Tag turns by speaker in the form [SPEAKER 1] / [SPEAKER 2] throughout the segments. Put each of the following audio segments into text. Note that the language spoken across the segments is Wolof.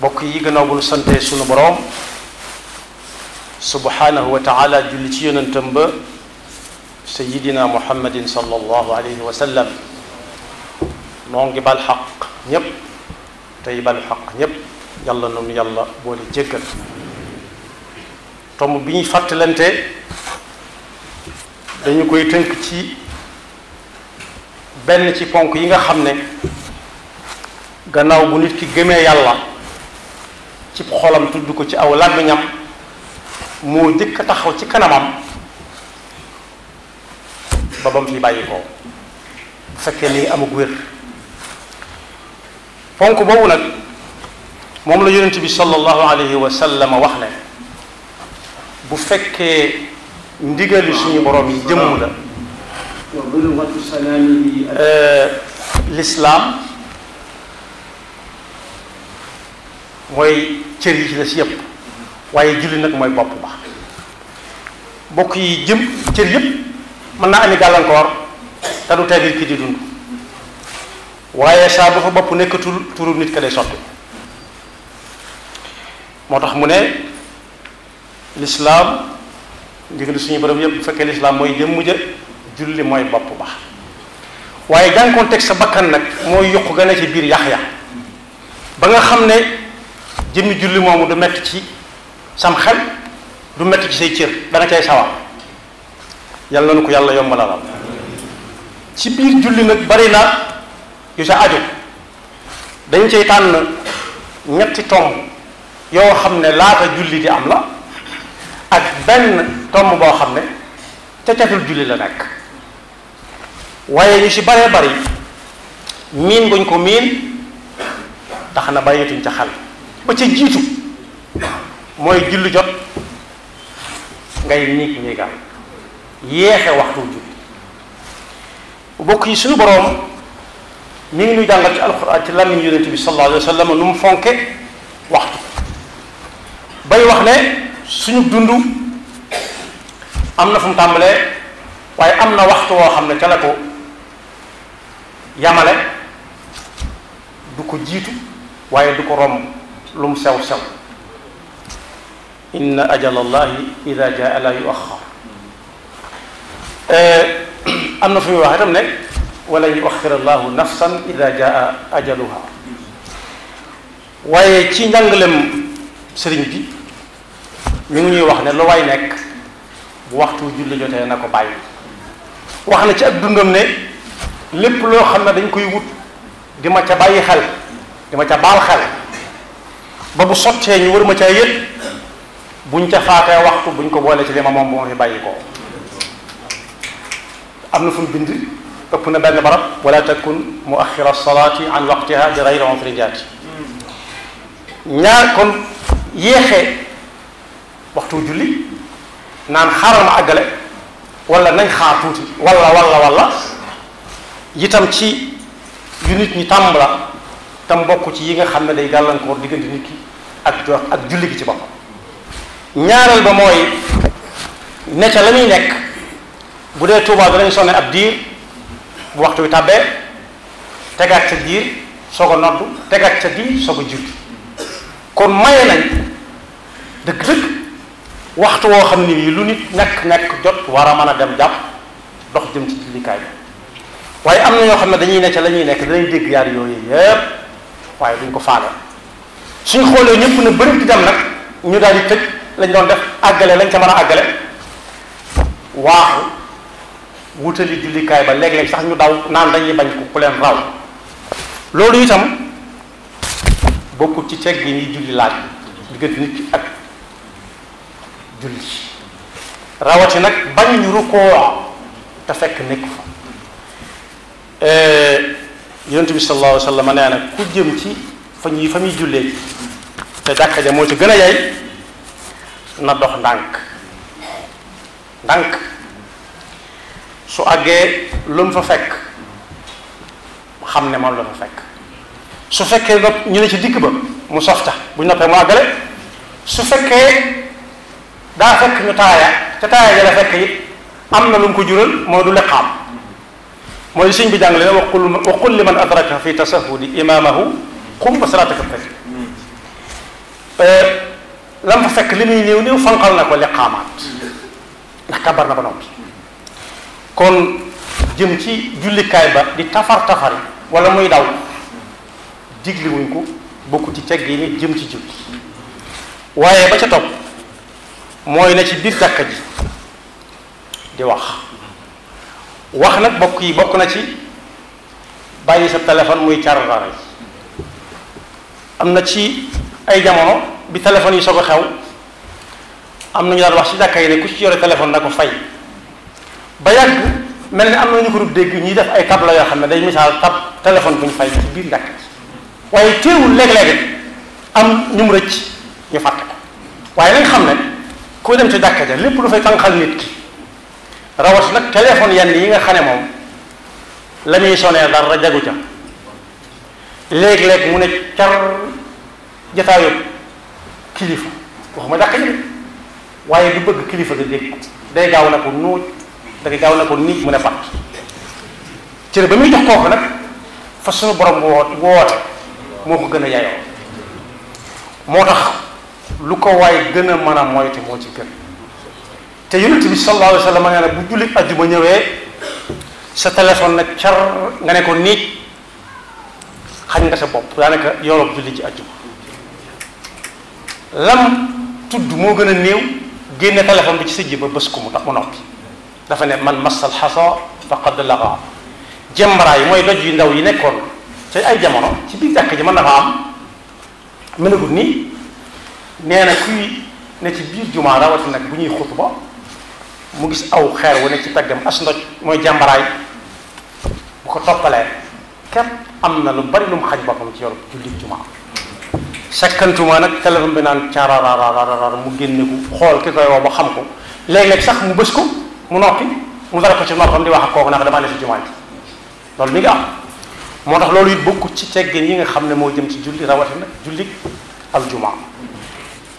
[SPEAKER 1] bokk yi gannaaw bu nu sante sunu boroom subhanahu wa taala julli ci yonentam ba sayidina muhammadin sallallahu alayhi wa sallam noo ngi bal xaq ñépp tey bal xaq ñépp yàlla noonu yàlla boole jéggal tomb bi ñuy fàttalante dañu koy tënk ci benn ci ponk yi nga xam ne gannaaw bu nit ki gëmee yàlla ci xolam tudd ko ci aw làmmiñam moo jëkk a taxaw ci kanamam ba bam fi bàyyi ko bu fekkee ni amug wér ponk boobu nag moom la yonent bi sallallahu alayhi wa sallam wax ne bu fekkee ndigali suñu borom yi jëmm la lislaam mooy cër yi ci des yépp waaye julli nag mooy bopp ba bokk yi jëm cër yépp mën naa ami gàllankoor te du tee nit ki di dund waaye saa bu fa bopp nekkatul turu nit ka day sotti moo tax mu ne lislaam ndigal suñu borom yépp bu fekkee lislaam mooy jëmm ja julli mooy bopp ba waaye jànkoon teg sa bakkan nag mooy yokk gën a ci biir yax-yax ba nga xam ne jëmmi julli moomu du metti ci sam xel du metti ci say cër da nga cay sawar yàlla na ko yàlla yombalalal ci biir julli nag bari na yu sa aju dañ cay tànn ñetti tomb yoo xam ne laata julli di am la ak benn tomb boo xam ne ca catul julli la nekk waaye ñu ci baree bari miin guñ ko miin tax na bàyyeetuñ ca xel ba ca jiitu mooy julli jot ngay niig niigal yéexe waxtu julli bokk yi suñu boroom mi ngi ñuy jàngal ci alxuraan ci làmmiñ yonent bi sallallahu alayhi wa sallam nu mu fonke waxtu bay wax ne suñu dund am na fu mu tàmbalee waaye am na waxtu woo xam ne ca la ko yamale du ko jiitu waaye du ko romb lu mu sew sew inna ajala allahi ida jaa la yuaxar am na fu muy wax itam ne wala yuaxir allahu nafsan ida jaa ajaluha waaye ci njàngalem sëriñ bi ñu ngi ñuy wax ne lu waay nekk bu waxtu julli jotee na ko bàyyi wax na ci ak dundam ne lépp loo xam ne dañ koy wut di ma ca bàyyi xel di ma ca baal xel ba bu sottee ñu war ma caa yët buñ ca faatee waxtu buñ ko boole ci li ma moom bu ma fi bàyyi ko am na fu mu bind ëpp na benn barab wala takun muaxira salaati an waqtiha bi gayri onfrijaati ñaar kon yéexee waxtu julli naan xaaral ma àggale wala nañ xaar tuuti wala itam ci yu nit ñi tàmm la tam bokk ci yi nga xam ne day gàllankoor diggante nit ki ak julli gi ci boppam ñaareel ba mooy ne ca la muy nekk bu dee Tuubaa danañ sonne ab diir bu waxtu wi tàbbee tegaat ca diir soog a noddu tegaat ca diir soog a julli kon maye nañ dëgg-dëgg waxtu woo xam ne bii lu nit nekk jot war a mën a dem jàpp dox jëm ci jullikaay bi waaye am na ñoo xam ne dañuy ne ca la ñuy nekk danañ dégg yaar yooyu yépp waaye duñ ko faale suñ xoolee ñëpp na bëri di dem nag ñu daal di tëj lañ doon def àggale lañ ca mën a àggale waaxu wutali jullikaay ba léeg-léeg sax ñu daw naan dañuy bañ ku leen raw loolu itam bokkul ci tegg yi julli laaj diggante nit ki ak julli rawati nag bañ ñu rukkoo te fekk nekk fa yonent bi sallallahu alayhi wa sallam nee na ku jëm ci fa muy jullee te jàkka ja moo ci gën a yay na dox ndànk su àggee lu mu fa fekk xam ne moom la fa fekk su fekkee nopp ñu ne ci dikk ba mu softa bu ñu noppee mu àggale su fekkee daa fekk ñu taaya ca taaya ja la fekk it am na lu mu ko jural mooy du liqaam mooy sëñ bi jàngale ne wa qul liman adraka fi tasahudi imamahu qum ba salaataka fekk lam fa fekk li muy néew néew fanqal na ko liqaamaat ndax kabar na ba noppi. kon jëm ci jullikaay ba di tafari wala muy daw digli wuñ ko bokku ci tegg yi ni jëm ci julli. waaye ba ca topp mooy na ci biir jàkka ji di wax nag bokk yi bokk na ci bàyyi sa téléphone muy cararara am na ci ay jamono bi téléphone yi soog a xew am na ñu daan wax ci jàkka yi ne ku ci yore téléphone na ko fay ba yàgg mel ni am na ñu ko dégg ñuy def ay tableau yoo xam ne day misaal téléphone bu ñu fay ci biir jàkka ji waaye teewul léeg-léeg am ñu mu rëcc ñu fàtte ko waaye nañ xam ne ku dem ci jàkka ja lépp lu fay tànqal nit ki rawat nag téléphone yenn yi nga xam ne moom la muy sonné dara jagu ca léeg-léeg mu ne car jataayu kilifa waxuma jàkka ji waaye du bëgg kilifa ga dégg day gaaw na ko nuuj day gaaw na ko nit mu ne fàtt cër ba muy jox kooku nag fa suñu borom woote moo ko gën a yayoo moo tax lu ko waay gën a mën a moytu moo ci gën te yonent bi sallallahu alayhi wa sallam nee na bu jullit ajjuma ñëwee sa téléphone nag car nga ne ko niij xañ nga sa bopp daanaka yooloob julli ci ajjuma lam tudd moo gën a néew génne téléphone bi ci sa ji ba bés ko mu tax mu noppi dafa ne man massal xasa faqad laga jembaraay mooy doj yu ndaw yi nekkoon ci ay jamono ci biir jàkk ji mën na fa am mënagul nii nee na kuy ne ci biir jumaa rawati nag bu ñuy xutba mu gis aw xeer wu ne ci taggam as ndoj mooy jàmbaraay bu ko toppalee képp am na lu bari lu mu xaj boppam ci yor jullit jumaa sakkantuma nag téléphone bi naan carararararar mu génne ko xool ki koy woo ba xam ko léeg-léeg sax mu bës ko mu noppi mu dara ko ci noppam di wax ak kooku nag damaa ne ci jumaa ji loolu mi ngi am moo tax loolu it bokku ci teggin yi nga xam ne moo jëm ci julli rawatina julli al jumaa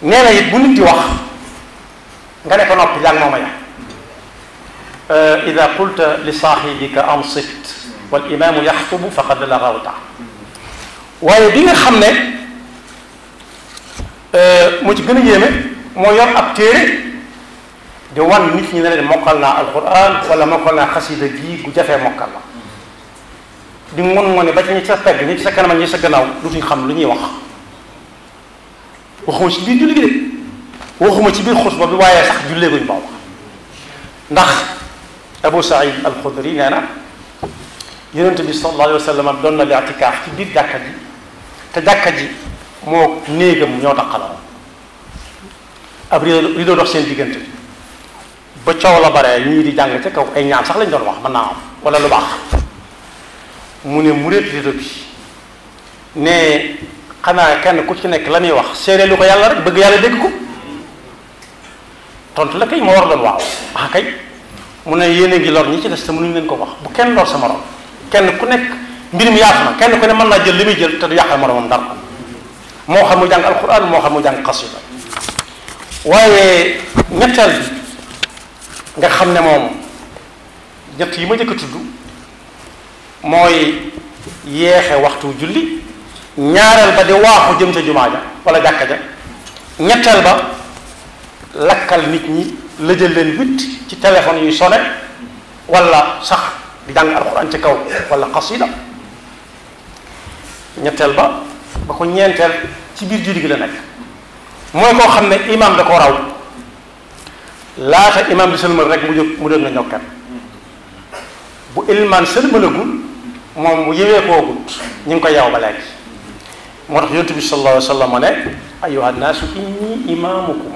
[SPEAKER 1] nee na it bu nit di wax nga ne ko noppi jàng mooma ya ida qulta li saaxibika ansit wal imaamu yaxtubu faqad lagawta waaye bi nga xam ne moo ci gën a yéeme moo yor ab téere di wan nit ñi ne leen mokkal naa alquran wala mokkal naa xasida gii gu jafee mokkal la di ngon ba ci ñi sa pegg ñi ci sa kanam ñi sa gannaaw dutuñ xam lu ñuy wax waxuma ci biir julli gi de waxuma ci biir xutba bi waaye sax jullee guñ boobu ndax Abu Saïd al-Xudri nee na yonente bi sallallahu alayhi wa sallam doon na li i'tikaaf ci biir jàkka ji te jàkka ji moo néegam ñoo taqaloo ab rido dox seen diggante ba coow la bare ñii di jàng ca kaw ay ñaan sax lañ doon wax mën naa am wala lu baax mu ne mu réet rido bi ne xanaa kenn ku ci nekk la muy wax seede lu ko yàlla rek bëgg yàlla dégg ko tontu la kay moo war doon waaw ah kay mu ne yéen a ngi lor ñi ci des te mënuñ leen ko wax bu kenn lor sa morom kenn ku nekk mbir mi yaatu na kenn ku ne mën naa jël li muy jël te du yàqal moromam dara moo xam mu jàng alquran moo xam mu jàng xasida waaye ñetteel bi nga xam ne moom ñett yi ma njëkk a tudd mooy yeexe waxtu julli ñaareel ba di waaxu jëm ca jumaa ja wala jàkka ja ñetteel ba lakkal nit ñi lëjal leen witt ci téléphone yuy sone wala sax di jàng alquran ci kaw wala xasida ñetteel ba ko ñeenteel ci biir julli gi la nekk mooy koo xam ne imaam da ko raw laata imaam di sëlmal rek mu jóg na ñokkat bu ilmaan sëlmalagul moom mu yëwee koogut ñu ngi koy yaw ba léegi moo tax yonent bi sallallahu alayhi wa sallam ne ayyuha nnaasu inni imaamukum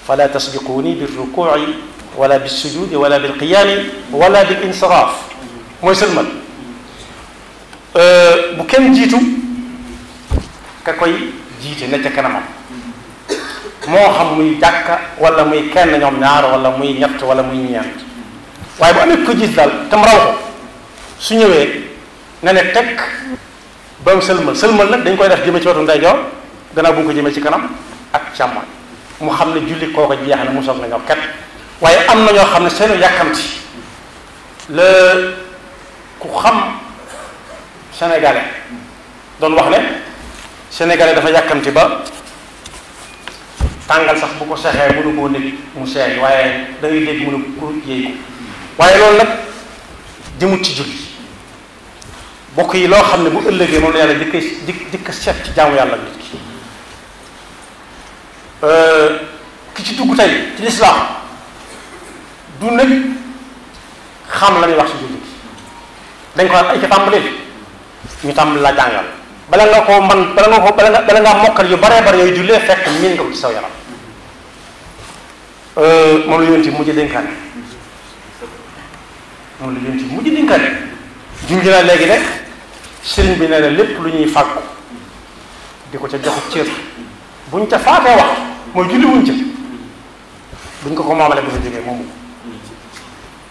[SPEAKER 1] fala tasbiquuni birrukuuci wala bissujuudi wala bilqiyaami wala bilinsiraaf mooy sëlmal bu kenn jiitu ka koy jiite ne ca kanamam moo xam muy jàkka wala muy kenn ñoom ñaar wala muy ñett wala muy ñeent waaye bu amee ko jiit daal tam raw ko su ñëwee nga ne teg ba mu sëlmal nag dañ koy def jëme ci wetu ndeyjoor gannaaw bu ñu ko jëmee ci kanam ak càmmoñ mu xam ne julli kooko jeex na mu soog na ñoo ket waaye am na ñoo xam ne seenu yàkkamti la ku xam sénégalais doon wax ne sénégalais dafa yàkkamti ba tàngal sax bu ko sexee mënu koo nekk mu seey waaye da ngay dégg mënu ko yéey ko waaye loolu nag jëmut ci julli bokk yi loo xam ne bu ëllëgee moom la yàlla dikk seet ci jaamu yàlla nit ki ci dugg tey ci lislaam du nag xam la ñuy wax ci julli dañ ko ay ca tàmbalil ñu tàmbali la jàngal bala nga ko man bala nga mokkal yu baree bari yooyu jullee fekk miin nga ko ci saw yaram moom la yonent bi mujj dénkaane junj na léegi ne sëriñ bi nee na lépp lu ñuy fàggu di ko ca joxu cër buñ ca faatee wax mooy julli wuñ ca buñ ko moomale bu fa jógee moomu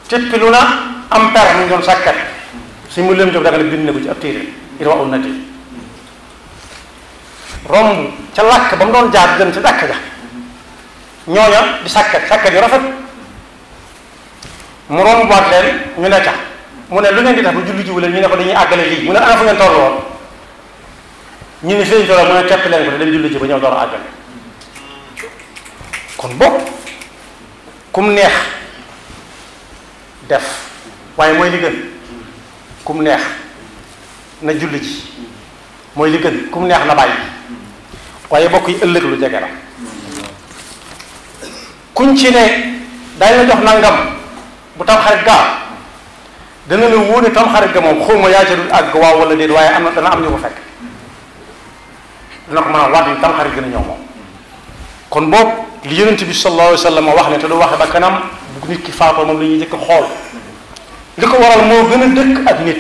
[SPEAKER 1] téppi lu na am per mu ngi doon sàkkat suñ mu lëm jóg daga ne bind na ko ci ab téere irwa un nati romb ca làkk ba mu doon jaar dem ca dàkk ja ñooña di sàkkat yu rafet mu romb baat leen ñu ne ca mu ne lu ngeen di tax bu julli jiwu leen ñu ne ko dañuy àggale lii mu ne ana fu ngeen toll woon ñu ne seen toll mu ne tepp leen ko te dem julli ji ba ñëw door a àggale kon bopp kum neex def waaye mooy li gën kum neex na julli ji mooy li gën kum neex na bàyyi waaye bokk yi ëllëg lu jege la kuñ ci ne dañ la jox nangam bu tam xarit gaa dana la wóone tam xarit ga moom xawma yaa ca dul àgg waaw wala déet waaye am na dana am ñu ko fekk dina ko mën a waat ni tam xarit gën a ñëw moom kon boobu li yonent bi sallallahu alayhi wa sallam wax ne te du waxe ba kanam bu nit ki faatoo moom la ñuy jëkk xool li ko waral moo gën a dëkk ak nit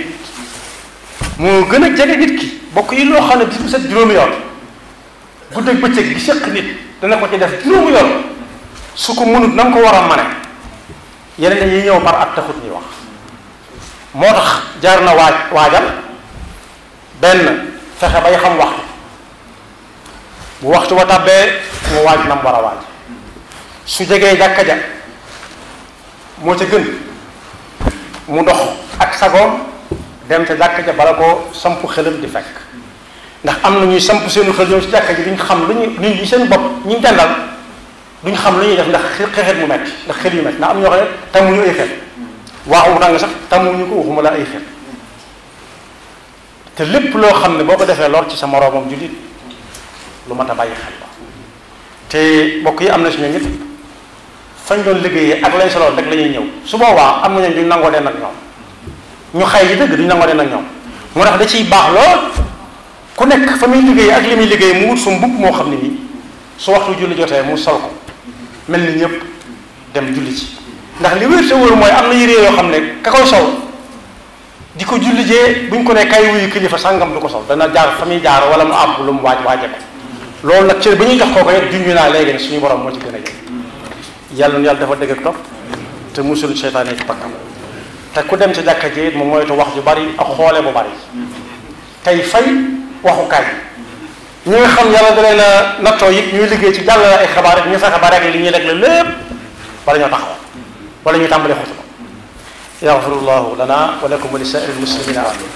[SPEAKER 1] moo gën a jege nit ki bokk yi loo xam ne bis bu set juróomi yoon guddeeg bëccëg gi sëq nit dana ko ci def juróomi yoon su ko mënut na nga ko war a mane yeneen yi ñëw par at taxut ñuy wax moo tax jaar na waajal benn fexe bay xam waxtu bu waxtu ba tàbbee mu waaj na mu war a waaj su jegee jàkka ja moo ca gën mu dox ak sagoom dem ca jàkka ja bala koo samp xelam di fekk ndax am na ñuy samp seenu xel ñoom ci jàkka ji duñ xam lu ñu nit ñi seen bopp ñu jàndal duñ xam lu ñuy def ndax xeexet mu metti ndax xel yu metti ndax am ñoo xam ne tamuñu ay xel waaxu tàng sax tamuñu ko waxuma la ay xel te lépp loo xam ne boo ko defee lor ci sa moroomam jullit lu mat a bàyyi xel la te bokk yi am na si ñoom it fañ doon liggéeyee ak lañ soloon rek la ñuy ñëw su boobaa am na ñoom duñ nangoo den ak ñoom ñu xay yi dëgg duñ nangoo den ak ñoom moo tax da ciy baax lool ku nekk fa muy liggéey ak li muy liggéey mu wut su mbubb moo xam ne nii su waxtu julli jotee mu sol ko mel ni ñëpp dem julli ci ndax li wér te wóor mooy am na yére yoo xam ne ka koy sol di ko julli jee buñ ko ne kay wuyu kilifa sàngam du ko sol dana jaar fa muy jaar wala mu àbb lu mu waaje ko loolu nag cër ba ñuy jox kooku yëpp junj naa léegi ne suñu borom moo ci gën a jël yàlla na yàlla dafa dëgg ak topp te musul seytaane ci bakkam te ku dem ci jàkka ji moom moytu wax ju bari ak xoole bu bari tey fay waxukaay ñi nga xam yàlla da leen a nattoo it ñuy liggéey ci jàllale ay xabaar rek ñu fexe ba rek li ñuy régler lépp wala ñoo taxaw wala ñu tàmbali xutba yaxfirullahu lana wa lakum wa li saa'iril muslimina amin